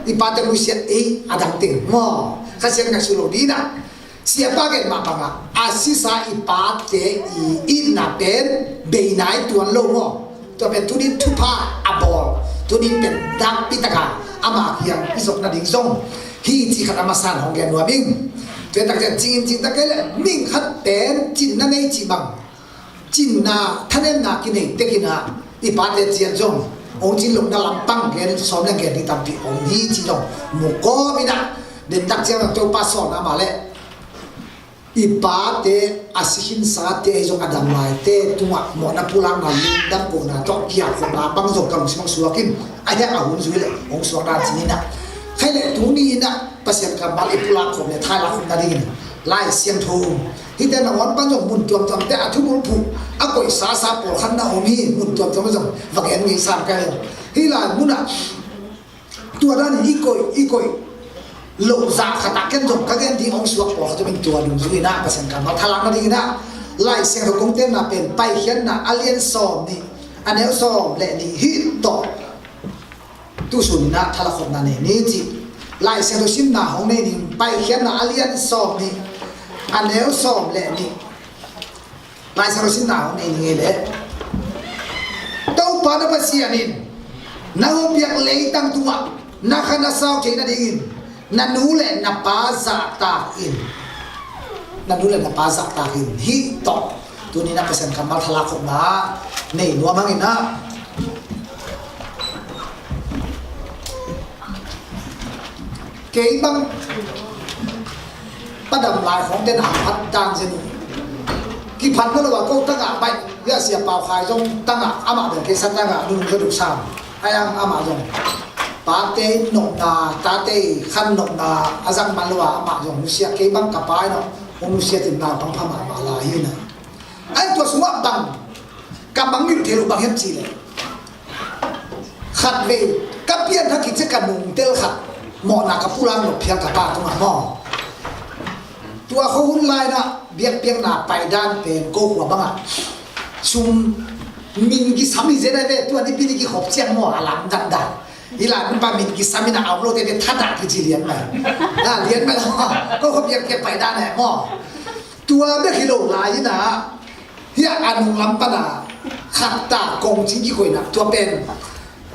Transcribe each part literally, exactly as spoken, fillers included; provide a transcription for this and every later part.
i pate nusiat ei a dang teng maw, Kha Siangtho ngaihsut lo ding in ah, siapa gen mah bangah a sisa i pate i itna pen bei nai tuan lo maw. Tua pen tuni in thupha a bawl, tuni in pen nakpi taka ama kiang i zong nading zong hi cih khat a masa in hong gen nuam ing. Tua takciang cingin cing tak kei leh mihing khat pen cinna nei cih bang, cinna thanemna kinei tek in ah i pate ciat zong hong cin lohna lampang gen, sawm leng gen ding tampi om hi cih zong mu kawm in ah, den takciang zong Topa sawlna mah leh i pate, a si khinsate ahi zong a dam laite tungah mawhna pulakna lungdam kohna tawh kiakhopna bang zong ka lungsim hong suak in, a hiang a hun zui leh hong suak dan cing in ah. Khaih leh tuni in ah Pasian kammal i pulak khop leh thailak khop nadingin Lai Siangtho, hihte nangawn pan zong mun tuamtuamte a thubulphuh a koihsasa pawlkhat na om hi. Mun tuamtuam zong va gen ngei sam ka hi. Hih lai munah tua danin i koih, i koih loh zah khatah ken zong ka gen ding hong suak pawlkhat om in, tua dungzui in ah Pasian kammal thalak nadingin ah Lai Siangtho kong tenna pen Paikhiatna a lian sawm nih, a neu sawm le nih hih tawh tusun in ah thalak khopna nei ni cih. Lai Siangtho simna hong nei ning. Paikhiatna a lian sawm nih, a neu sawm le nih. Lai Siangtho simna hong nei ning ei leh, Topa na Pasian in na hong piak leitang tungah na kha na sau theih nadingin na nu le na pa zahtak in, na nu le na pa zahtak in. Hih tawh tuni in ah Pasian kammal thalak khopna nei nuam hang in ah. Kei bang padam lai khawng ten a phat dan zen uh. Kiphat na lo a ko tangah baih, ya Sia Pau Khai zong tangah, amah bel kei sa tangah nunung ka duh sam. Ai ang amah zong pate nopna, tate khan nopna a zang man lo a, amah zong nusia, kei bang ka pai no hong nusia tin naupang pha mahmah lai hi na. Ai tua sungah bang ka mangngilh theih loh bang hiam cih leh, khatvei ka pianthak khit ciang ka nungtel khat mawhna ka pulak nop phial ka pa tungah maw. Tua khuahun lai-in ah biakpiakna paidan pen ko khua bangah sum min kisam hi zen ai ve. Tua nipi ni kikhop ciang maw a lamdang dan. Hih lai mun pan min kisam in a om lote ve, thadah kici lian mai. A lian mai lo maw. Ko khua biakpiak paidan eh maw. Tua bek hi lo lai-in ah, hiah a nunglam pan a khat ta kongcing kikoihna, tua pen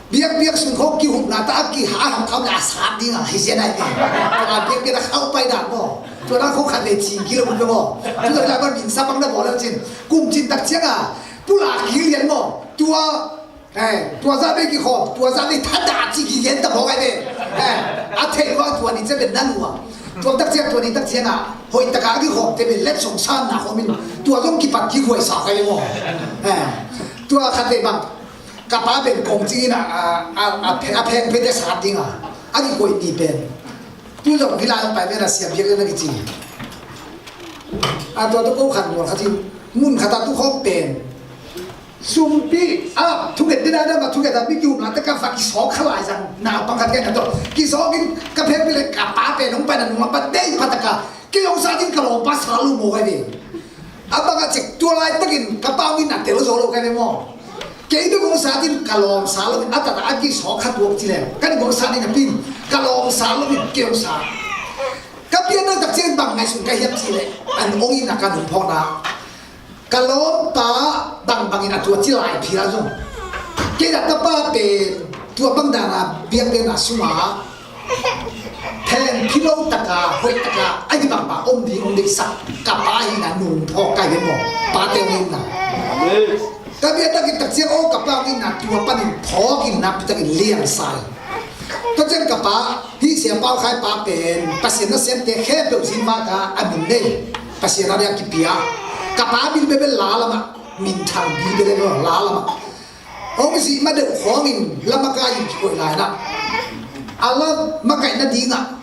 biakpiak sung khawng kihupna ta a kiha hong kham le a sat ding a hi sia nai ve. Tua biakpiak a khauh pai dan maw. Tua dan khawng khat le cing kilo mun ve maw. Tua dan ban min sa bang na bawl le cin, kum cin tak ciang a pulak kik lian maw. Tua Eh, tua zah vei kikhawm, tua zah vei thadah ci kilian ta mawk ai ve. Eh, a theih lua tua ni ciang ben na lua. Tua tak ciang, tua ni tak ciang ah hoih taka a kikhawmte ben let song san na khawm in, tua zong kipat kikhuai sa kai ve maw. Eh, tua khat vei bang ka pa ben kongcing in a, a, a, a pheng phete sat ding a, a kikoih ni pen. Tu zong hih lai hong pai pen a siam biak in a kici. A tua tu ko khan mual khat in mun khat a tu khawng pen sumpi a thugen dina dama thugen a mi kihumna te ka fa kisawk kha lai zang. Naupang khat ka na tawh kisawk in ka pheng pi le ka pa pen hong pai na nung a pa dei pha taka kei hong sa ding ka lawmpa sa lu maw kai ve. A bang a cek tua laitakin ka pa hong in na tel zo lo kai ve maw. Kei bek hong sa ding ka lawm sa lo in a tata a kisawk kha tuak ci leng ka ning hong sa ding na pin ka lawm sa lo in kei hong sa. Ka pianna tak ciang bang ngaihsun ka hiam cih leh an ong in a ka nungphawkna ka lawmpa bangbangin a tua ci lai phial zong kei dah ka pa pen tua bang dana biakpiakna sungah pheng philo taka hoih taka a hi bangbang om ding ong deihsak ka pa hina nungphawk ka hi maw. Pate ong inna ka biaktak in tak ciang aw ka pa ong inna tua panin phawk inna pitakin liangsa hi. Tua ciang ka pa hih Sia Pau Khai pa pen Pasian nasemte khempeuh zin vaka a min nei. Pasian a dia kipia. Ka pa bil bebe la lamah minthang bil bebe la lamah hong zih ma deuh khawngin lamakai in kikoih lai na. A la makaih nadingah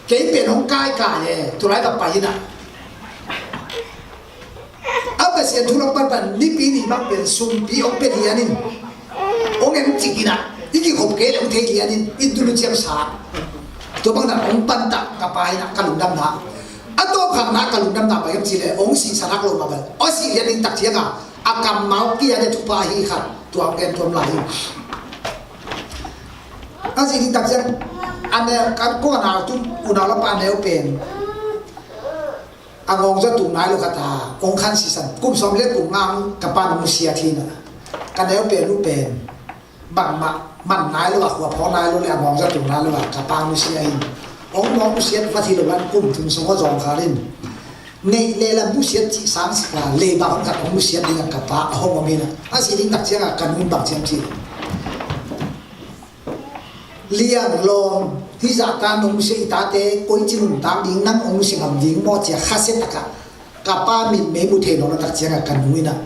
kei pen hong kaikai e tulai ka pai inah. A Pasian thu lam panpan nipi ni bang pen sumpi hong pia lianin hong en cik inah i kikhop kei le hong thei lianin i tulu ciam sa. Tua bang dan hong pantah ka pa inah ka lungdamna a tawpkhakna ka lungdamna pai hiam cih le hong sihsan hak lo mah bel aw sih lianin tak cianga a kammal kia le thupha hi khat tua hong en tuam lai hi. A sih ding tak ciang A neu, ka, ko a nau tu, unau lapa a neu pen a ngawng zaw tung nai lo khat a, hong khan sisan, kum sawm le kum nga ka pa na musia thina. Ka neu pen uh pen bangmah man nai lo a, khua phaw nai lo le a ngawng zaw tung nai lo a ka pa musia in. Hong ngawng musia va thi lo an kum thum sung aw zawngkhal in neih le lam musia cih sang sik a, leiba hong khat hong musia ding a ka pa a hong om in a. A si ding tak ciang a ka nu in bang ciam ci. Lian lawm, hih zahtan nong musia i tate koici nuntak ding, nang hong musia ngam ding maw cia khasia takah ka pa mitmei mu thei nawn lo tak ciangah ka nu in ah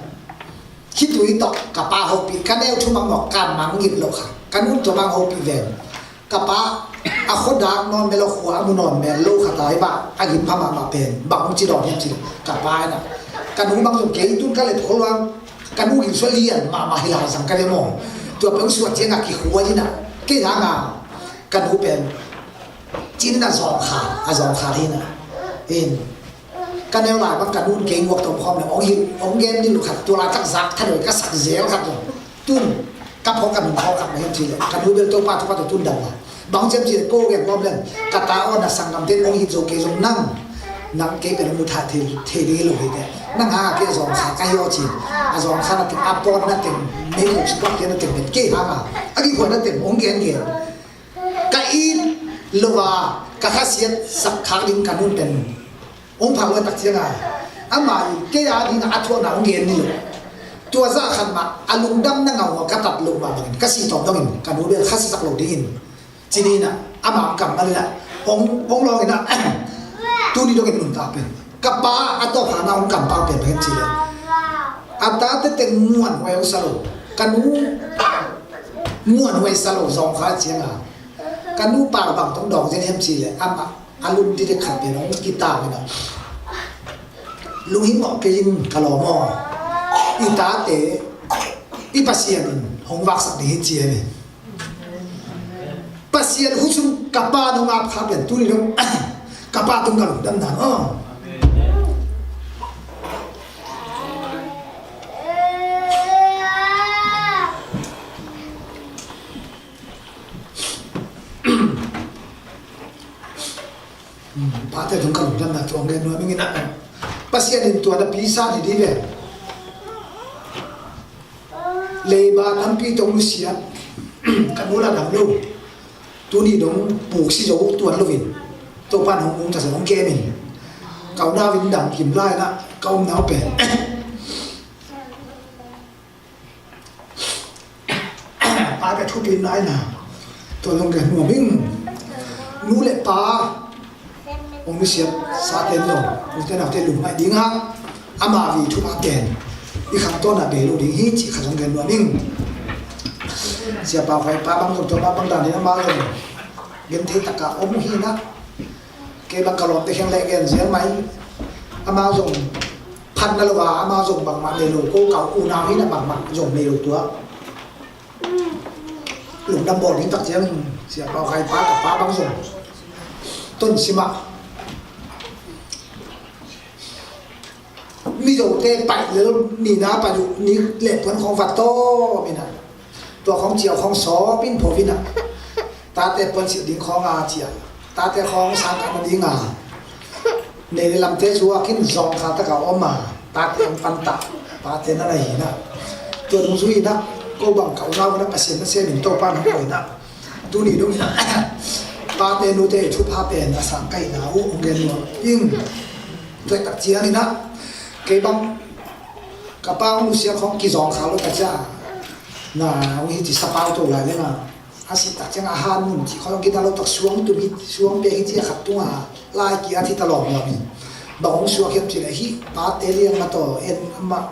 khitui tawh ka pa hopih, ka neu thu mang maw ka mang ngit lo kha. Ka nu tua mang hopih ven. Ka pa a khuadak nawn mel lo, khua a mu nawn mel lo kha tai bah a gim pha mahmah pen bang hong ci dawn hiam ci ka pa in ah. Ka nu bang zong kei tun ka let khol luang. Ka nu gilsuah lian mahmah hi lai zang ka le maw. Tua peuh suah ciangah kikhua in ah kei hangah ka nu pen cin a zawngkhal, a zawngkhal hi in ah. In ka neu lai bang ka nu in kei nguak tom khawm le hong hilh hong gen ni lukhat tua laitak zak tha doi ka sak zel khat lo. Tun ka phawk ka nun khawk khat mah hiam ci le ka nu bel Topa thupha tawh tun dang a. Bang ciam ci le ko gen nuam leng ka ta aw na sanggamte in hong hit zo kei zong nang, nang kei pen hong mu thah thei, thei ding hi lo hi te. Nang hangah kei a zawngkhal ka hi aw ci. A zawngkhal na teng, a pawt na teng, mei khuk sipawt kei na teng pen kei hangah a kikhuai na teng hong gen gen. Ka it lo a ka khasiat sak khak ding ka nun pen hong phak luai tak ciangah amah in kei a dingah a thuakna hong gen ni lo. Tua zah khat mah a lungdam na ngau a ka tat loh mah bangin ka si tawm dongin ka nu bel khasiasak lo dingin ci ni in ah amah kammal in ah hong, hong lawng in ah tuni dongin nuntak pen ka pa a tawphana hong kampak pen bangin ci le a tate teng muanhuai hong sa lo. Ka nu muanhuai sa lo zawngkhal ciangah ka nu par bang tong dawng zen hiam ci le amah a lum didek khat pen hong kitang in ah lunghimawh kei in ka lawm aw. I tate i Pasian in hong vaksak ding hi ci hi. Pasian huzung ka pa nong ap kha pen tuni dong ka pa tung ka lungdam dan aw. Pate tung ka lungdamna tuang gen nuam ing in ah. Pasian in tua na pi san hi dih ve. Leiba tampi tong lusia ka nu la dam lo. Tuni dong puk si zo tuan lovin Topan hong ung ta sa hong kem in. Ka unau in dam kim lai na ka um nau pen. Pa ka thupi nai na. Tua zong ka nuam ing. Nu le pa hong nusiat sa ten zong, nu ten hau ten lum ngai ding a, ama vi thupha ten i khang tawna bei lo ding hi cih kha zong ka nuam ing. Sia pa, pai pa bang zong, tua pa bang dan in ama zong gen thei taka om hi na. Kei bang ka lawmte kheng leh gen ziang mai. Amau zong phatna lo a, amau zong bangmah nei lo, ko ka unau hi na bangmah zong nei lo tua. Lungdam bawl ding tak ciang Sia Pau Khai pa ka pa bang zong ton simah. Mizote paih lel nina paih uh ni leh puan khawng vat tawm ina. Tua khawng ciau khawng sawp in pho ina. Tate puan silh ding khawng a cia. Tate khawng sang kah na ding a. Nei le lamte cu a kin zawngkhal taka om a. Tate an pan ta. Tate na na hi na. Tua dungzui ina. Ko bang ka unau na Pasian na sem in Topa na ko ina. Tuni dong ina. Tate nute thupha pen a sang ka ina uh hong gen nuam ing. Tua tak ciang ina. Kei bang ka pa hong nusia khawng kizawng kha lo ka cia. Na hong hi ci sapau to lai leng a. A si tak ciang a han mun ci khawng kidang lo tak suang tum hi, suang pek hi ci a khat tung a lai ki a thi ta lawm lawm hi. Bang hong suak hiam ci le hi pate liang ma taw en ama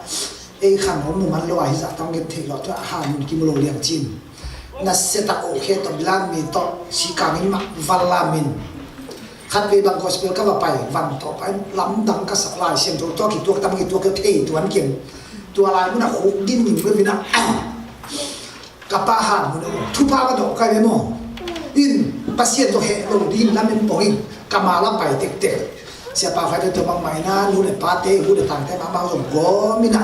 ei khan hong mu man lo a hi zah tang gen thei lo tua a han mun kimu lo liang cin. Na se tak oh khe taw bilan mi taw si kang in mah val lam in. Khatvei bang gospel ka va pai van tawh pai lamdang ka sak lai siam tho tawh kituak tam kituak kei thei tuan kiam. Tua lai mun a khuk din ning vevin a ka pa han mun a thupha ka dawh kai ve maw? In Pasian tawh heh lo ding lam in pawng in ka ma lam pai tektek. Sia pa khai tawh bang mai na nu le pa te hu le tang te ma bang zong gawm in a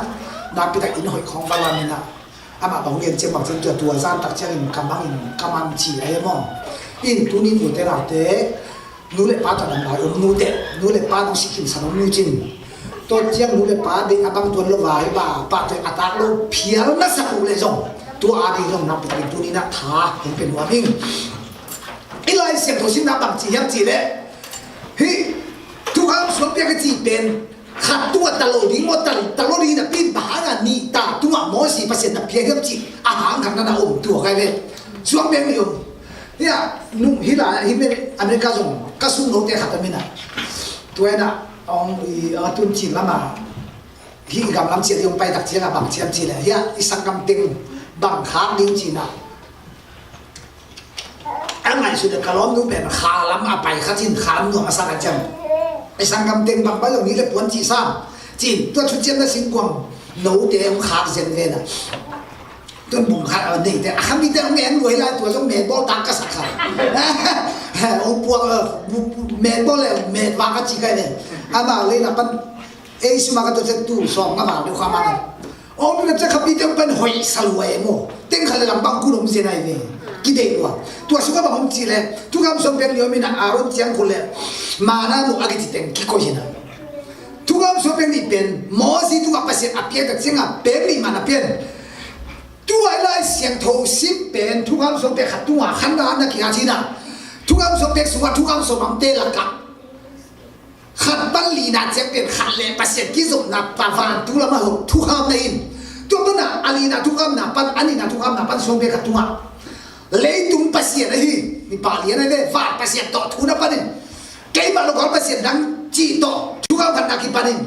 nakpi tak in hoih khawng va lam in a. Amah bang lian ciang bang ciang tua tua zan tak ciangin ka mang in ka man ci a hi maw? In tuni nute naute, nu le pa tawh dam lai om nute, nu le pa nong si khinsan om nu cin. Tua ciang nu le pa deih a bang tuan lo vai, pa, pa tawh a tak lo phial na sak uh leh zong, tua a ding zong nakpi takin tuni na tha hong pia nuam ing. I Lai Siangtho simna bang ci hiam cih leh, hih thukham suang piak a cih pen khat tungah ta lo ding maw, ta, ta lo ding napi in bang hangah nih ta tungah Mosi Pasian na pia hiam cih a hang khat na na om tua kai ve. Suang piak nih om. Hia, nung hih lai, hih America zong ka sung lote khat a min a. Tua in a, ong i, a tun cin lam a, hih i gam lam ciat i ong pai tak ciang a bang ciam ci leh. Hia, i sanggam teng bang khak ding cin a. A ngaihsut a ka lawmnu pen kha lam a pai kha cin, kha lam nuam a sa ka ciam. I sanggam teng bang pai lo ni le puan ci sam. Cin, tua thuciamna singkuang note ong khak zen ve na. Tun bung khat a neite, a khamite a ngen luai lai tua zong metball tak ka sak kha. Ong puak, eh, bu-, bu-, metball le metvak a ci kai le. Ama le na pan, ei suma ka to chet tu sawm nga ma deuh kha ma. Ong na chet khapite pan hoi sa luai mo. Teng kha le lam bang kun om zen ai ve. Ki dei lua. Tua sung a bang om ci le. Thukham suang pek ni om ina Aaron ciang khul le. Mana mu a ki ci teng ki ko zen a. Thukham suang pek ni pen Mosi tungah Pasian a piak tak ciang a pek ni mana pian. Tua i Lai Siangtho sim pen thukham suang pek khat tungah khan na na ki a cina. Thukham suang pek sungah thukham suang amte lakah khat pan lina ciang pen khat le Pasian kizopna pa vantung lam a ho thukham na in. Tua pana a lina thukham na pan, a nina thukham na pan suang pek khat tungah leitung Pasian ahi, mi pa lian ahi ve, van Pasian tawh thu na pan in. Keimah lo kal Pasian dang cih tawh thukham khat na kipan in.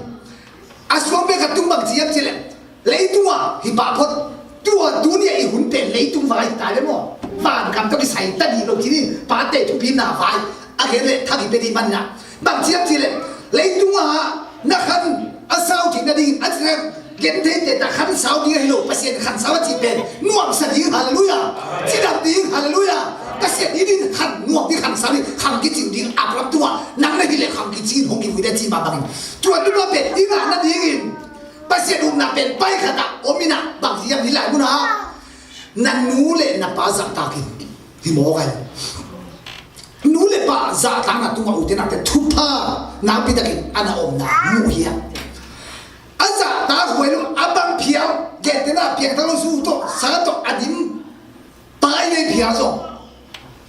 A suang pek khat tung bang ci hiam ci leh, leitung ah hi pah phot. Tua tuni a i hun pen leitung vai hi ta le maw? Van gam tawh kisai ta dih lo ci ni, pate thupina vai a gen le thak hi pe dih man na. Bang ci hiam ci leh, leitung ah na khan a sau dih na ding a ci na, gen thei te ta khan sau dih a hi lo, Pasian khan sau a ci pen nuam sa ding, halleluiah. Cidam ding, halleluiah. Pasian i din khan nuam ding, khan sau ding, khang kicing ding, Abraham tungah nang na hi le khang kicing hong kivui le ci ma bangin. Tua tuma pen i ngah na dingin Pasian ukna pen pai khat ah om in ah, bang hiam hi lai mun ah na nu le na pa zahtak in. Hi mawk ai. Nu le pa zahtakna tungah ute naute thupha nakpi takin a na omna mu hi a. A zahtak huai lo a bang phial, gente na piangthak lo su tawh, sa tawh a dim. Pai nei phial zong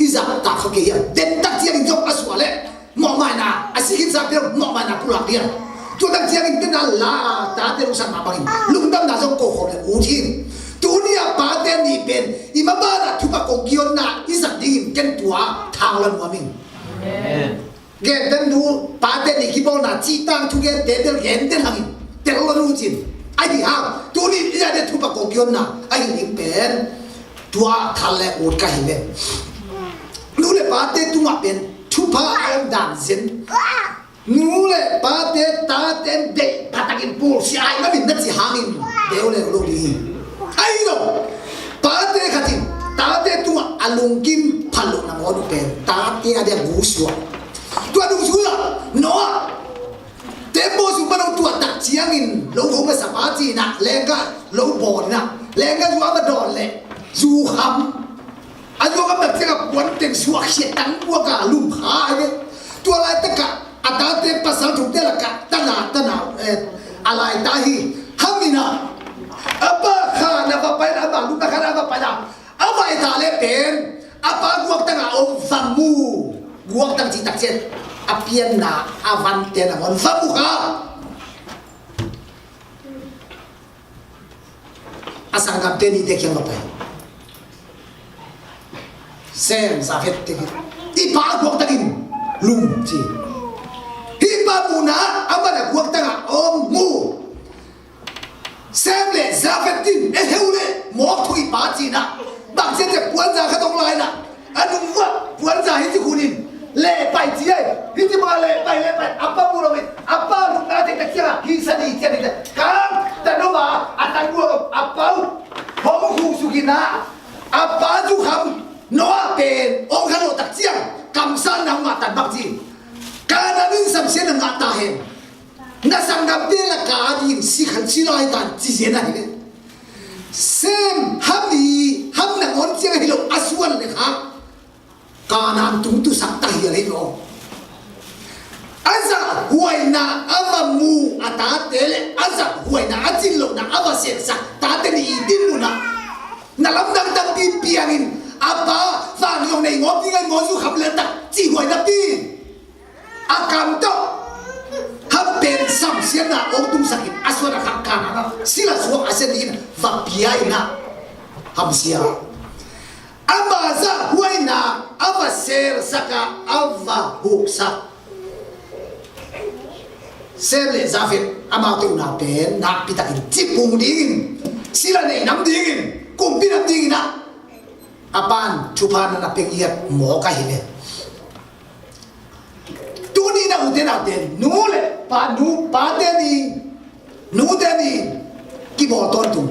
i zahtak kha kei hiam? Dentak ciangin zong a suah leh mawhmaina a si khinsa piang, mawhmaina pulak piang. Tua tak ciangin tena la a tate lungsan mah bangin lungdamna zong ko khawm le ut hi. Tuni a pate ni pen i maban a thupak kong kihonna i zat dingin ken tua thang la nuam ing. Amen. Gentehnu pate ni kibawlna cihtang thugente bel genteh hangin tel lo nu cin. Ahi hang tuni i a dia thupak kong kihonna ahi ding pen tua thal le ut ka hi le. Nu le pate tungah pen thupha a om dan zen. Nu le pate tate deih phatakin pulsia ai mamin na ci hangin deu leu lo ding hi. Ahi lo. Pate khatin tate tungah a lungkim phalloh nangawn uh pen tate a dia gusuah. Tua dungzui ah Noah tembaw sung pan hong tuah tak ciangin lo hong a sapa cinah lengka lo bawlinah lengka zu a va dawn leh zu kham. A zu a kham tak ciangah puan teng suak khiat tang buaka lum kha hi ve. Tua laitakah a tate pasal thumte lakah tana tana, eh, a laita hi. Haminah a pa khan a va paina, a va lupna khan a va paina. A vai ta le pen a pa guaktang a om va mu. Guaktang cih tak ciat a pianna a vante nangawn va mu kha. A sanggamte nihte kiang va pai. Sem, Jafet te hi. I pa guaktang in lum ci. Hih pa muhna a man a guaktang a om mu. Sem le Jafet in e heu le mawk thu i pa cinah bang ciacia puanza khat hong lainah a nung vuah puanza hiti hunin lehpai ci ai. Hiti ma lehpai lehpai a pa mu loin a pa lukna tektek ciangah hisa ni cian hita kang ta noma a tang guak a pa uh hong husukinah a pa zukham Noah pen hong kha lawhtak ciang kamsanna hong ngahtan bak ci. Kanan in samsiatna ngah ta hen. Na sanggamte lakah a dingin si khan si lai tan ci zian ahi ve. Sem, Ham hi, Ham nangawn ciang ahi lo a suan le kha. Kanaan tung tusak ta hial hi lo. A zahhuaina a va mu a tate le a zahhuaina a cin lohna a va selsak tate nih i dinmun ah na lamdang tampi piangin a pa vang zong nei ngawp ding a i maw zu kham le tak cihhuai napi a kam tawh hampen samsiatna ong tungsakin a suan a khak Kanaan ah sila suak a sia dingin va pia in ah hamsia. Ama zahhuaina a va selsak a a va huksak Sem le Jafet amaute una pen nakpitakin cipung dingin sila nei nam dingin kumpi nam dingin ah a pan thupha na na pia ngiat mawk ahi ve. Tuni na ute naute nu le pa nu pate ni nute ni kibawl tawntung.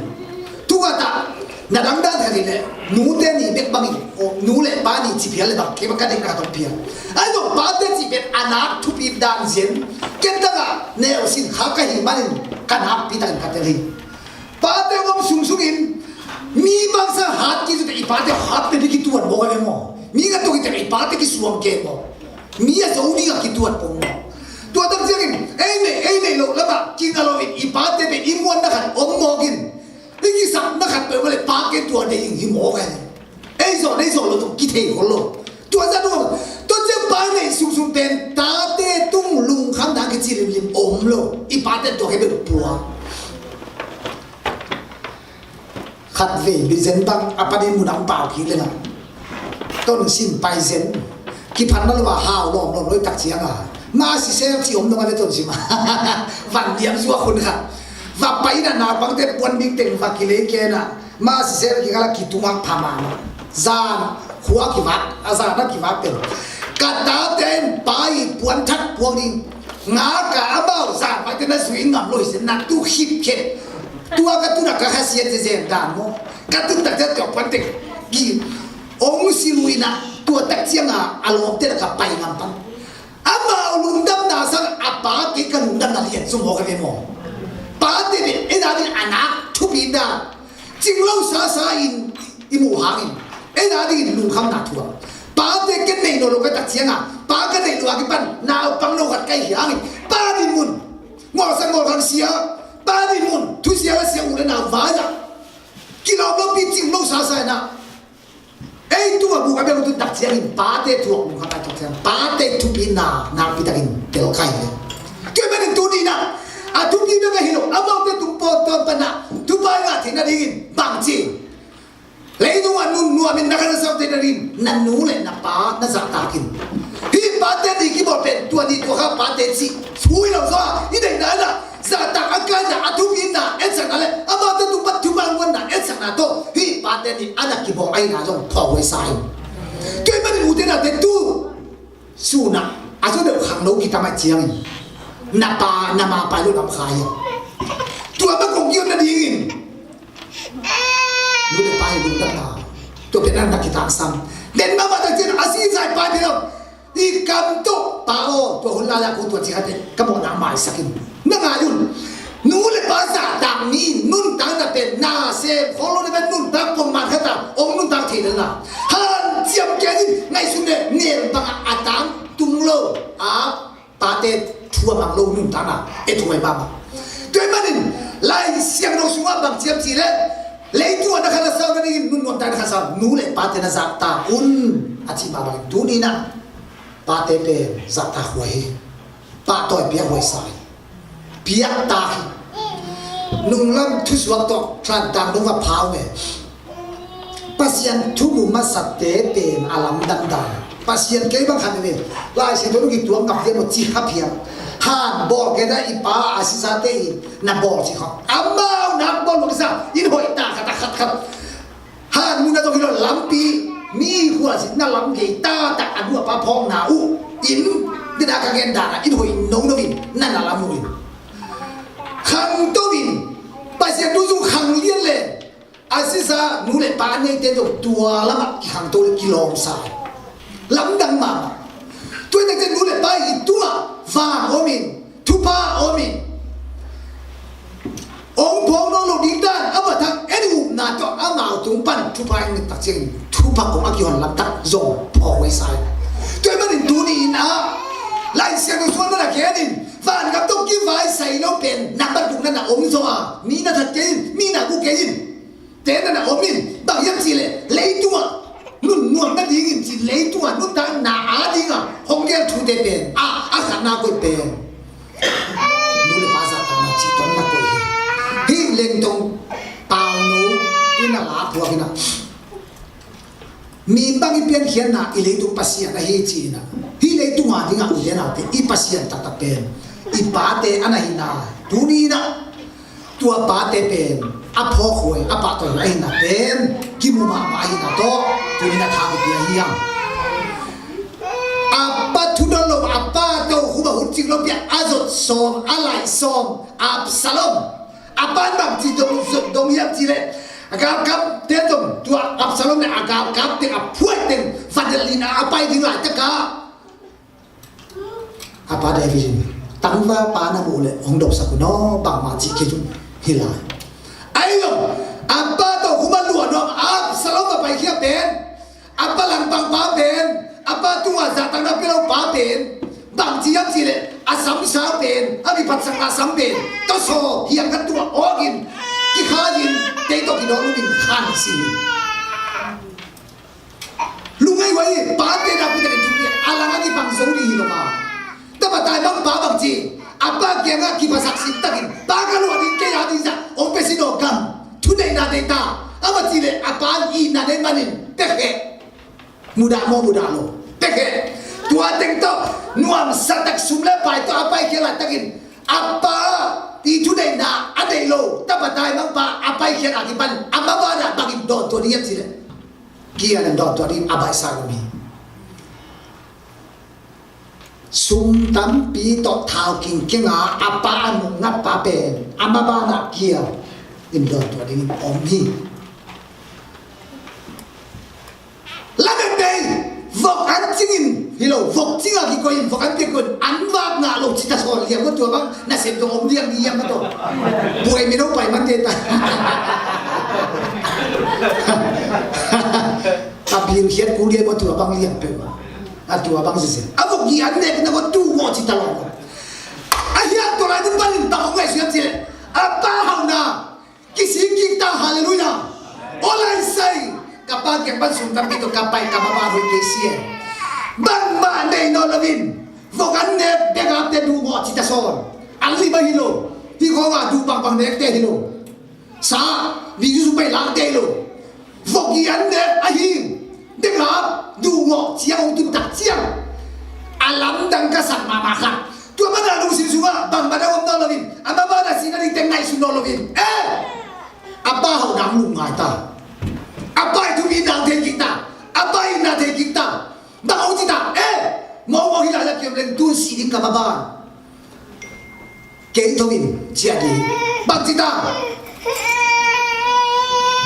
Tukatah na dangdan khat hi le nute ni bek bangin nu le pa ni ciphial le bang kei bang ka dikna ka tawng phial. Ai zong pate ciphial a nak thupi dan zen ken tangah neu sin kha ka hi manin ka nakpi takin ka tel hi. Pate om sungsungin mi bangsa hat kizute i pate hat pe dikituan mawk a le maw? Mi ka tokite i pate kisuam ke maw? Mi a zo ding a kituat pong maw? Tua tak ciangin ei nei ei nei loh lamah kinga loin i pate pen i muanna khat om mawkin i kisapna khat peuh le pa ke tua dei in hi mawk a hi. Ei zawh nei zawh lo tung kithei khol lo. Tua zah tua tua ciang pa nei sungsung pen tate tung lungkhamna kici limlim om lo. I pate tua ke beuh pua. Khatvei bizen bang a panin mun a hong pau kik lengah tonsim paizen kiphatna lo a hau lawmlawm lo i tak cianga ma sisel ci om dong a ve tonsim a van diam zuak hun kha va pai na naupangte puan bik teng va kilei kena ma sisel kikala kitungang phamama zan khua kivak a zan a kivak teng ka tate in pai puan thak puang ding nga ka amau zan paite na zui ngam lo hi se na tu khip khet. Tua ka tuna ka khasiat zezen dan maw? Ka tun takte tua puante ki ong siluina tua tak cianga a lawmte la ka pai ngam pan. Amau lungdamna sang a pa kei ka lungdamna lian sung maw ka ve maw? Pate ve ei danin a nak thupi dan cing lo sasa in i muh hangin ei danin lungkhamna thuak. Pate ken nei nawn lo ka tak cianga pa ka nei lo a kipan naupang no khat ka hi hangin pa din mun Ngawlsak ngawlkhang sia, pa din mun thusia la sia u le nau vai ah kilawm lo pi cing lo sa sa na. Ei tu a buk a bel tu tak ciangin pate thuak mun kha tak ciang pate thupi na nakpi takin tel kai le. Tua manin tu ni na a thupi bek a hi lo amaute tung pawt tawn pan na thupai ngah theihna dingin bang ci. Leitung a nun nuamin na khan a saute na rin na nu le na pa na zahtakin hih pate ni kibawl pen tua ni tua kha pate cih thui lo zaw a i deihna na zahtak a kaina a thupina etsakna le amate tung pat thuman muanna etsakna tawh hih pate ni a na kibawl aina zong thawhuai sa in. Tua i manin ute nate tu Sunah a zaw deuh khangno kitam a ciangin na pa na ma pai lo lam khai a tua ma kong kion nadingin nu le pa hi lungdamna tua pen na kitangsam den ma ma tak ciangin a si zai pai pen lo i kam tawh pa aw tua hun lai a ko tua ci kha te ka mawhna maisakin na ngai un. Nu le pa zahtak mi nuntakna pen na sem khol lo le pen nuntak pongman khata ong nuntak thei lelna hanciam kei in ngaihsun le nel bangah a tang tung lo a pate thu a mang lo nuntakna e thu ngai mahmah. Tua i manin Lai Siangtho sungah bang ciam ci le leitung a na khan a sau na dingin nun nuamtak na khan sau nu le pate na zahtak un a ci mahmah in tuni na pate pen zahtak huai hi. Pahtawi piak huaisa hi. Piaktak hi. Nunglam thusuak tawh thantang dong va phau me. Pasian thu mu masate pen a lamdang dan Pasian kei bang khat ve. Lai Siangtho dong i tuak ngap dia maw ci khap hiam. Han bawl kei da i pa a sisate in na bawl ci khawm amau nak bawl lo kisa in hoih ta khat a khat khat. Han mun a zong hi lo lampi mi hualsikna lam gei taktak a nu a pa phawkna uh in dena ka gen dana in hoih nono in na na lam uh in khangto in Pasian tu zung khang lian le a sisa nu le pa neite zong tua lamah kikhangto le kilawmsa lamdang mahmah. Tuaitak cian nu le pa i tungah vang om in thupha om in ong phawk nawn lo ding dan a va thang en upna tawh amau tung pan Pai ni tak ciangin thupha kong a kihon lamtak zong phawk huai sa hi. Tua ahih manin tuni in ah Lai Siangtho suan na khen in vangam tawh kivaisai lo pen nambat gukna na om zaw a, mi na that kei in, mi na gu kei in. Te na na om in, bang hiam cih leh leitungah nun nuam nadingin cin, leitungah nuntakna a dingah hong gel thute pen a, a khatna koih pen nu le pa zahtakna cih tawh na koih hi. Hih Lengtong Pauno in a la phuak in ah, mi bang i piankhiatna i leitung Pasian ahi ci-in ah, hih leitung a dingah u le naute i Pasian taktak pen i pate a na hihna, tuni in ah tua pate pen a phawk huai, a pahtawi huai ahihna pen kimu mahmah ahihna tawh tuni in a thak i pia hi hang. A pa thudon lo, a pa tokhom a hun cik lo piak a zot sawm, a laih sawm Absalom. A pa in bangci dong, dong hiam cih leh a galkapte zong tua Absalom le a galkap teng a phuai teng va delh in a pai ding laitakah a pa David in tangval pa na muh leh hong dopsak un aw, bangmah cih kei un hi lai. Ahi zong a pa tokhom a luah nuam Absalom a paikhia pen, a pa langpang pa pen, a pa tungah zahtakna pia lo pa pen, bangci hiam cih leh a samsa pen, a kiphatsakna sam pen tawsaw hiang khat tungah awkin kikhai in tei tawh kidawng in khan si hi. Lungngai huai hi, pate na pute in thupi a lang a kipang zo ding hi lo ma. Tapa taimang pa bangci, a pa kiangah kiphasak sin takin, pa ka luah ding, kei a ding zah hong pia sin aw, gam thuneihna nei ta. A va cih leh a pa in itna nei manin pia kheh. Mudah maw, mudah lo, pia kheh. Tua teng tawh nuamsa tak sum le pai tawh a paikhia laitakin a pa i thuneihna a neih lo tapa taimang pa a paikhiat a kipan a maban ah bangin dawntuah ding hiam cih leh kial in dawntuah dingin a baihsa hi. Sum tampi tawh thau kingkeng a a pa a nungngat pa pen a maban ah kial in dawntuah dingin om hi. Lamet bei, vok an cingin hi lo, vok cing a kikoih in, vok an pia koih in, an vak ngah lo ci ta sawn liang maw, tua bang nasem zong om liang ni liang maw tawh. Buai mino pai man te ta. A bil khiat ku liang maw, tua bang liang peuh a, a tua bang sese. A vok i an nek na maw, tu maw ci ta lo. A hiang tua lai ni panin bang ong ngai suan ci leh a pa hauhna kisik kik ta, halleluiah. Aw Lai Siangtho, ka pa kiang pan sum tampi tawh ka pai, ka mama hoih kei si e. Bangmah nei nawn loin vok an nek, bek apte duh ngawh ci ta sawn. An lim a hi lo. Hih khawng a duh bangbang nekte hi lo. Sa, video sung pai lakte hi lo. Vok i an nek ahi. Dengap duh ngawh ciang hong tun tak ciang a lamdang ka sak mahmah khat. Tua mana lungsim sungah bangmah dang om nawn loin, a mama na sihna ding teng ngaihsun nawn loin, eh, a pa hauhna lungngai ta. A pa i thupi nang thei kik ta. A pa i na thei kik ta. Bang hong ci ta, eh, mawngmawng hi lai la kiom leng tun si ding ka mama. Kei tho in ciah ding. Bang ci ta?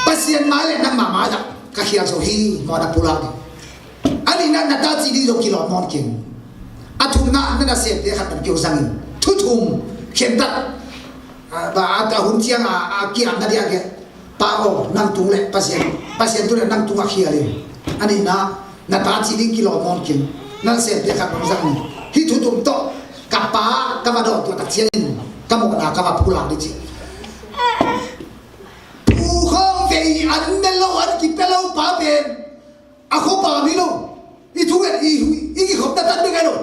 Pasian mai le nangmah mai ah ka khial zo hi, mawhna pulak ding. A nihna na ta ci ding zong kilawm nawn keng. A thumna na nasemte khat pan kio zangin thu thum khentat. A, ba, a, a hun ciang a, a kiamna ding a ke. Pa aw, nang tung le Pasian, Pasian tung le nang tung a khial in. A nihna, na ta ci ding kilawm nawn keng. Na nasemte khat pan zangin. Hih thu thum tawh ka pa ka va dawn tua tak ciangin ka mawhna ka va pulak ding ci. Pu khawng vei an ne lo, an kipia lo pa pen a khuapa mi lo. I thunget i, i kikhopna tan bek a hi lo.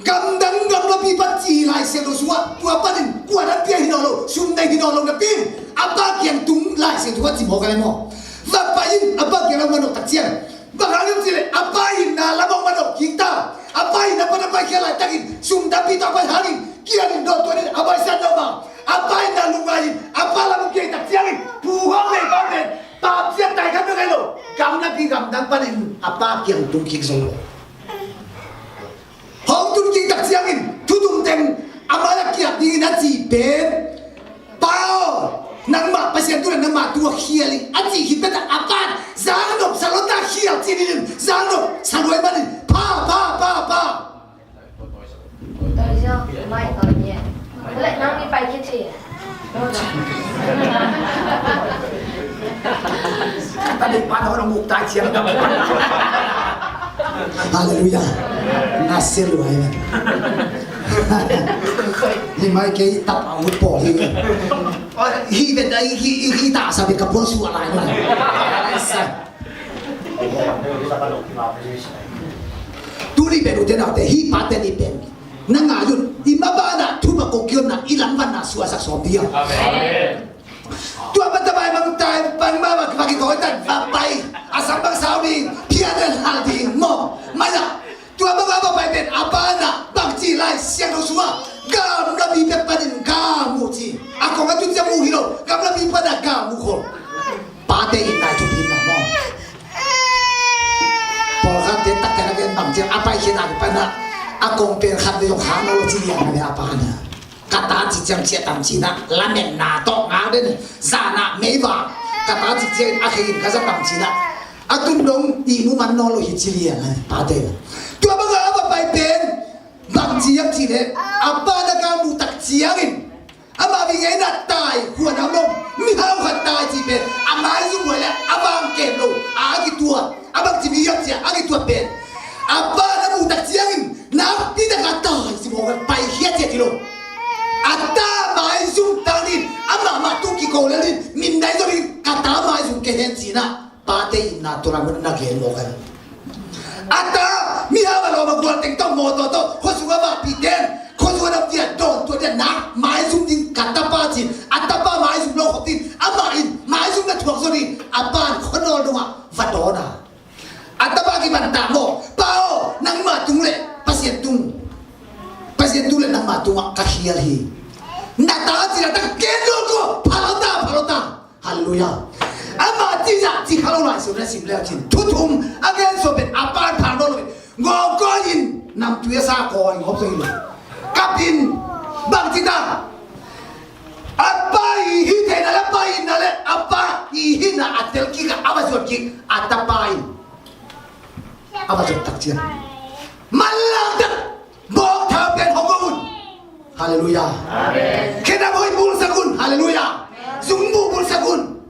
Gamdang gamlapi pan ci hi Lai Siangtho sungah, tua panin kuan an pia hi nawn lo, sum nei hi nawn lo napi in a pa kiang tung Lai Siangtho a ci mawk a le maw. Va pai in a pa kiang lam manawh tak ciang. Bang hang hiam cih leh a pa itna lam hong manawh kik ta. A pa itna pan a paikhia laitakin sum tampi tawh a pai hangin kial in dawntuah in a baihsa nawn mah. A pa itna lungngai in a pa lam hong kial tak ciangin pu hong nei pa pen Pamciat tai khat bek hi lo. Gamlapi gamdang panin a pa kiang tung kik zo lo. Hong tun kik tak ciangin thu thum teng a mai ah kiap dingin a cih pen, Pa aw, nangmah Pasian tung le nangmah tung a khial in a cih khit pet ah a pa in zang nop sa lo ta khial cih dingin zang nop sa luai manin pha, pha, pha, pha. Tawi zaw, mai tawi ni. Leh nang ni pai khit hi. A ding pa na hong muk tai ciang dam. Halleluiah. Na sia lua hi. Ni mai kei tap a ut pawl hi. Hi vet a hi, hi ta sa vet ka puan suah lai na. Tuni pen ute naute, hih pate nih pen na ngai un. I mabanah thupha kong kionna i langvanna suahsak sawm dih a. Amen. Tua matabai mangtai pangmama pakitawi tan va pai. A sam bang sau ding, phiat le hal ding maw. Maya. Tua banga va pai pen a banah bangci Lai Siangtho sungah gamla mi pek panin ga mu ci. A kong a tun cia mu hi lo. Gamla mi pana ga mu khol. Pate in nai thupi na maw. Pawlkhatte takte na gen bang ciang a paikhiatna pana a kong pen khat ve zong hang lo ci liang na le a pana. Ka ta ci ciang ciah tam ci na lametna tawh ngau den zana meiva. Ka ta ci ciang a khein ka za tam ci na a tun dong i mu man nawn lo hi ci liang na pate. Tua banga a va pai pen bang ci hiam ci le a pana ka mu tak ciangin amah mi ngeina tai huan a mong mihau khat tai ci pen a maizum huai le a vang kem lo a kituah a bang ci mi hiam cia a kituah pen a pa na mu tak ciangin nakpi tak a tai ci mawk a pai hiat hiat hi lo. A ta maizum tangin amah mah tung kiko lelin min dai zorin ka ta maizum ke hen ci na. Pate in na tua mun na gen mawk a hi. A ta mihau a lawm a gual teng tawh mawtaw tawh khuasung a vahpih ten khuasung a dam dia dawn tua dia nak maizum ding ka tapa ci. A tapa maizum lo khop ding amah in maizum na thuak zaw ding a pan khuanawl dongah va dawn a. A tapa kipan ta maw pa aw nangmah tung le Pasian tung Pasian tung le nangmah tungah ka khial hi. Na ta ci na ta ken lo ko phalota phalota. Halleluiah. Amah cizah ci kha lo lai siu na sim leu cin thuthum a gen suah pen a pan thang lo lo. Ngawkawi in namtui a sa kawi hop so hi lo. Kap in bang ci ta. A pa i hi theina le a pa i na le a pa i hina a tel kik a a va zuat kik a tapa in a va zuat tak cian. Manlang tak. Bawngthau pen hong ko un. Halleluiah. Amen. Khenam hoih bulsak un. Halleluiah. Zungbuh bulsak un.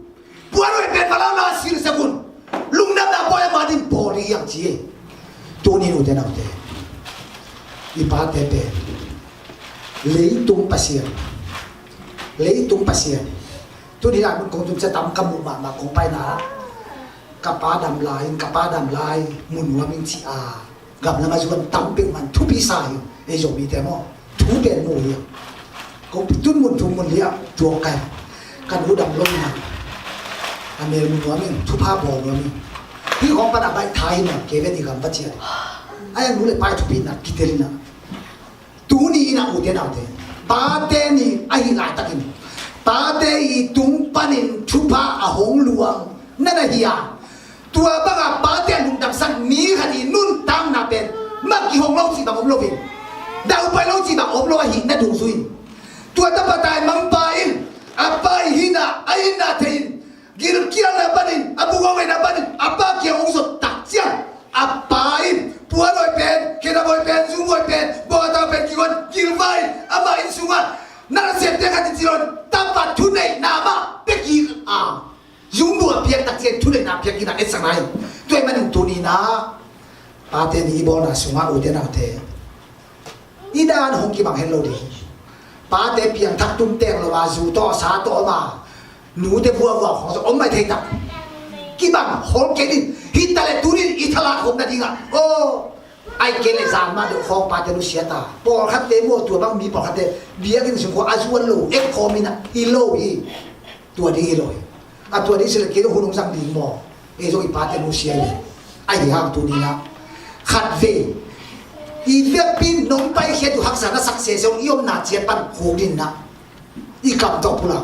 Puan hoih pen vala la silsak un. Lungdamna pawi a ma din pawl hi ang ci. Tuni nute naute i pate pen leitung Pasian. Leitung Pasian. Tuni lai mun kong tum cia tam ka muh mahmah kong paina ka pa dam lai in ka pa dam lai mun nuam in ci a. Gamla ma zuan tam peuh man thupi sa hi. Ei Zomite maw thu pen mu hi. Ko tun mun thum mun liah tuak kai. Kan u dam lo na a mel mun nuam in thupha bawl nuam in. Hi khawng pan a baih tha hi na kei ven i gam va ciat. A yang nu le pai thupi na kitel na. Tuni in a ute naute pate ni ahi laitakin pate i tung panin thupha a hong luang na na hi a. Tua banga pate a lungdamsak mi khat i nuntakna pen mah kihong lo cih bang om lo in daupai lo cih bang om lo ahi na dungzui in tua tapa tai mangpa in a pai hina a hina thei in gilkialna panin a bungawina panin a pa kiang hong zot tak ciang a pa in puan hoih pen khenam hoih pen zum hoih pen bawngtau pen kihuan gilvai amah inn sungah na siamte khat in cilon tapa thuneihna mah pia kik a. Zungbuh a piak tak ciang thuneihna piak kik na etsak na hi. Tua ahih manin tuni na pate ni i bawlna sungah ute naute i dan hong kibang het lo ding. Pate piangthak tum teng lo a zu tawh sa tawh om a nute vuavua khong zong om mai thei tak. Kibang hol kei din hita le tunin i thalak khop nadingah aw ai kei le zan mah deuh khawng pate nusia ta. Pawlkhatte maw tua bang mi pawlkhatte biakinn sung khawng a zuan lo ek khawm inah i lo hi. Tua ding hi lo hi. A tua ding sile kei lo hun hong zang ding maw. Ei zong i pate nusia hi. Ahi hang tuni na khat vei i vekpi nong paikhiat uh haksa na sak sese uh i omna ciat pan khuk din na i kam tawh pulak.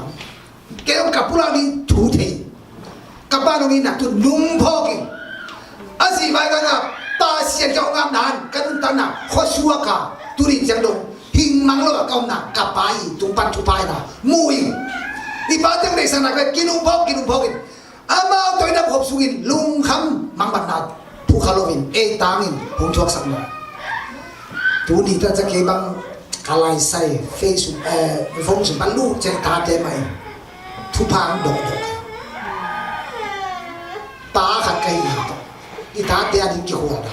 Kei zong ka pulak ding thu thei. Ka pa nong itna tu nung phawk in a sih vai kanga Pasian ka hong apna an ka nuntakna khuasuak a tuni ciang dong hing mang lo a ka omna ka pa i tung pan thupha ina mu in i pa teng deihsakna ka kinung phawk kinung phawk in Amau toidam hop sungin lungkham mangbatna phukha loin ei tangin hong thuaksakna. Tuni ta ca kei bang ka laisai Facebook, eh, phone sung pan luh ciang tate mah in thupha ang dokdok. Ka hihna tawh i tate a ding kikhualna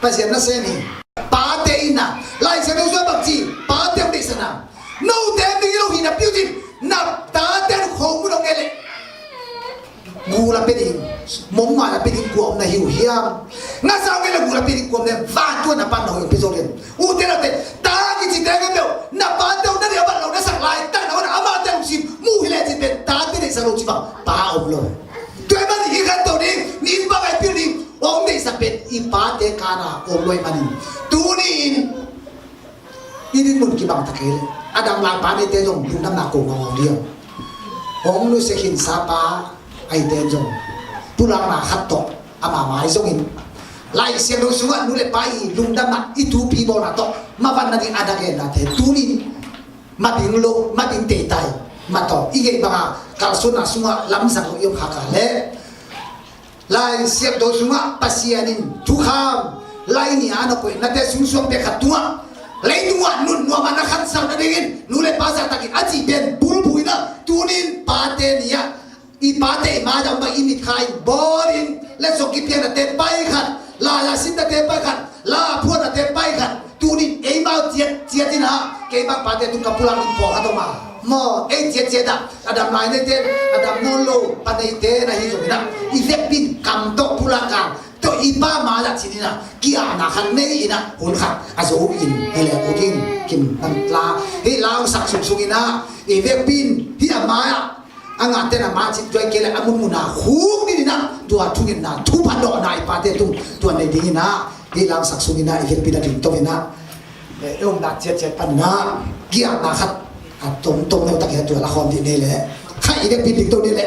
Pasian nasem hi. Pate in a, Lai Siangtho sungah bang ci, pate hong deihsak na, note ding hi lo hi napi uh cin, na tate in khomun hong ngen leh gul a pia ding, mongmai a pia ding kua om na hi uh hiam? Ngasa hong ngen leh gul a pia ding kua om na hiam? Vantung a na Pa in na hong pia zo ding. Ute naute, ta kici teng peuh na pate uh na deih a bat lo na sak laitak na hon a, amate lungsim mu hi lecin pen tate deihsak lo ci bang pa om lo. Tua ahih manin i khanto ding, ni in bang a i pil ding, hong deihsak pen i pate kana om lo ahih manin tuni-in i dinmun kibang ta kei leh a dang lai pa neite zong lungdamna ko ngawng ding. Hong nusia khinsa pa ahihte in zong pulakna khat tawh ama mai zongin Lai Siangtho sungah nu le pa i lungdamna, i tupi bawlna tawh mavanna ding a na gennate tunin mabing lo, mabing teitai, matawh i geih banga kalsuanna sungah lamzang lo i om khak a leh Lai Siangtho sungah Pasian in thukham, Lai ni a na koihnate sungsuang pek khat tungah leitung ah nunnuam a na khansak nadingin nu le pa zahtakin a cih pen bulphuh in a, tunin pate ni ah i pate i mai-ah om bang i mitkha in bawlin letsong kipiaknate paikhat, la a simnate paikhat, la a phuaknate paikhat, tunin eimau ciatciat in a, keimah pate tung ka pulak in pawlkhat om a maw, ei ciatciat ah a dam lai neite, a dam nawn lo pa neite na hi zongin a, i vekpi in kam tawh pulak a, tawh i pa mai-ah cin in a, ki-apna khat nei in a, hun khat a zo in hi leh uh ding. Kim nang tla hih la hong sak sungsung in a, i vekpi in hih a mai-ah a ngahte na ma cin tuai kei le a munmun a khuk ding in a, tua thungetna thupha dawhna i pate tung tua nei ding in a, hih la hong sak sung in a, i vekpi na ding to in a, eh, i omna ciatciat pan in a, ki-apna khat a tomtom neu tak in a tua la khawm ding nei le, khai i vekpi ding to nei le.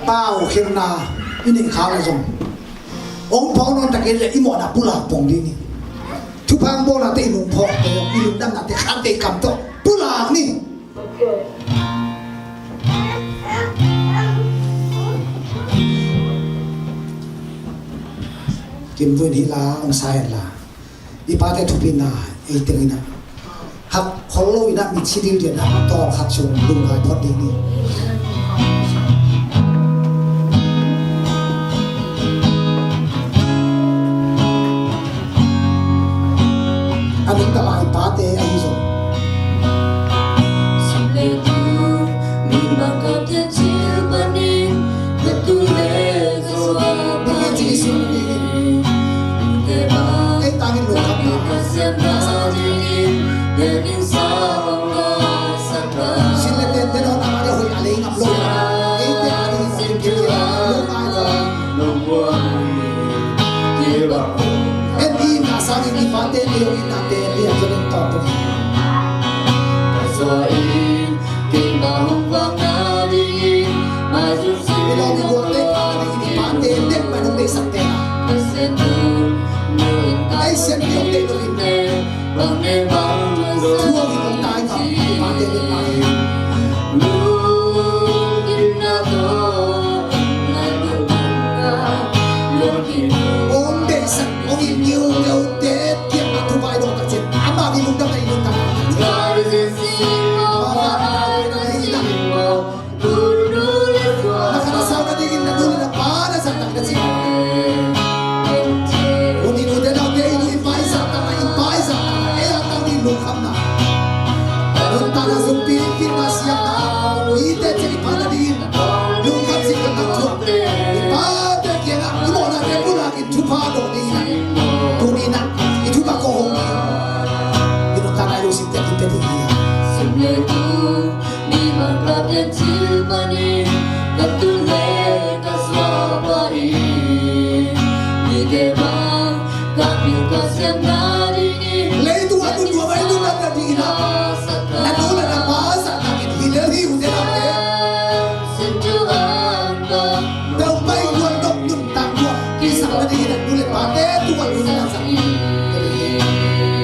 Pau khelna i ning khak le zong hong phawk nawn tak in le i mawhna pulak pong ding hi. Thupha hong bawlnate i nung phawkte, i lungdamnate khante i kam tawh pulak ni. Kim Vun hih la hong sa hen la. I pate thupina ei teng in a, hak khol lo in a, mitsi dil dian a, tawlkhat sung lungngai phot ding hi. A nungta lai pate ahi zong Thupha dawh ding in a, tuni in a i thupha ko hong ding in a, i nuntakna i lungsim tek in pia ding hi. Leitung a nunnuam a i nuntakna ding in a, na nu le na pa zahtak in hi lel hi ute naute. Topa i gual dok nuntak gual kisam na ding in a, nu le pate tua ding in a, sa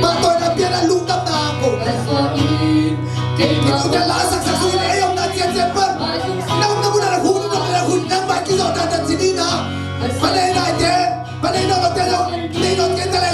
pahtawina pian a lungdamna ko. Kei ute la saksak sung in ei omna ciatciat pan, na omna mun a na hun dok na hun nang bai kizawh dan dan ci ding in a. Panei naite, panei nawn lote zong, nei nawn kei ta leh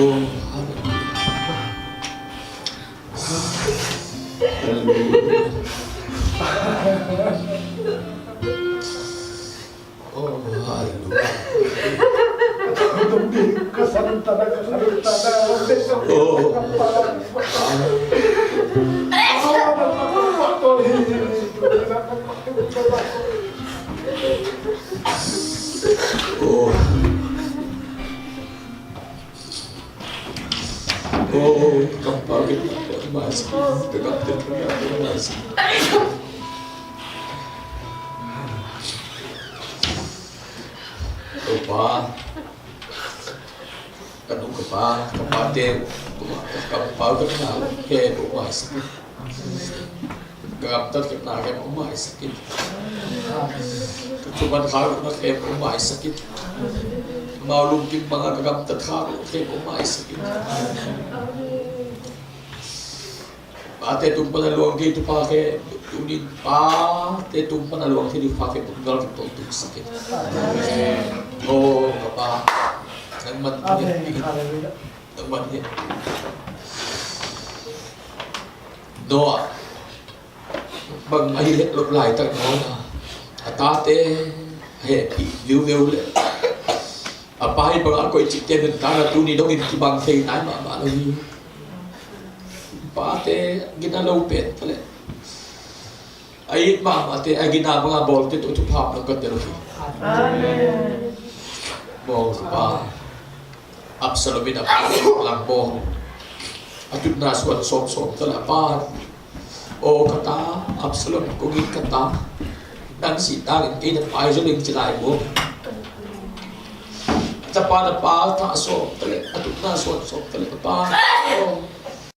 Oh, hallelujah. Oh. Oh. Oh, ka Pa, ka Pa, ka Pa, ka Pa, ka Pa. Ka nung ka pa, ka pate, ka Pa, ka Pa, ka Pa, ka Pa. Ka gamtat ka na ka ma Isaac in. Ka thuman kha ka na ka ma Isaac in. Mau lungkim banga ka gamtat kha ka ma Isaac in. Pate tung pana luang thei tu pa ke tunin pate tung pana luang thei tu pa ke tunggal ka tol tung sak in. Oh, ka Pa. Nang man. Amen. Hallelujah. Nang man hi. Noah. bang a hi het loh laitak nawn a, a tate a hehpih viuveu le a pa hi bang a koih cihte nuntakna tuni dongin kibang thei nai mahmah lo hi. Pate gina lo pen ta le a it mahmahte a gina banga bawlte tawh thupha lo ka tel hi. Amen. Bawl pa Absalom in a pa lang bawl. A tutna suan sawmsawm ta le a pa, "Aw ka ta Absalom, kong it ka ta, nang sih dangin kei na pai zo ling," ci lai bawl. A tapa na pa thah sawm ta le a tutna suan sawm ta le a pa, "Aw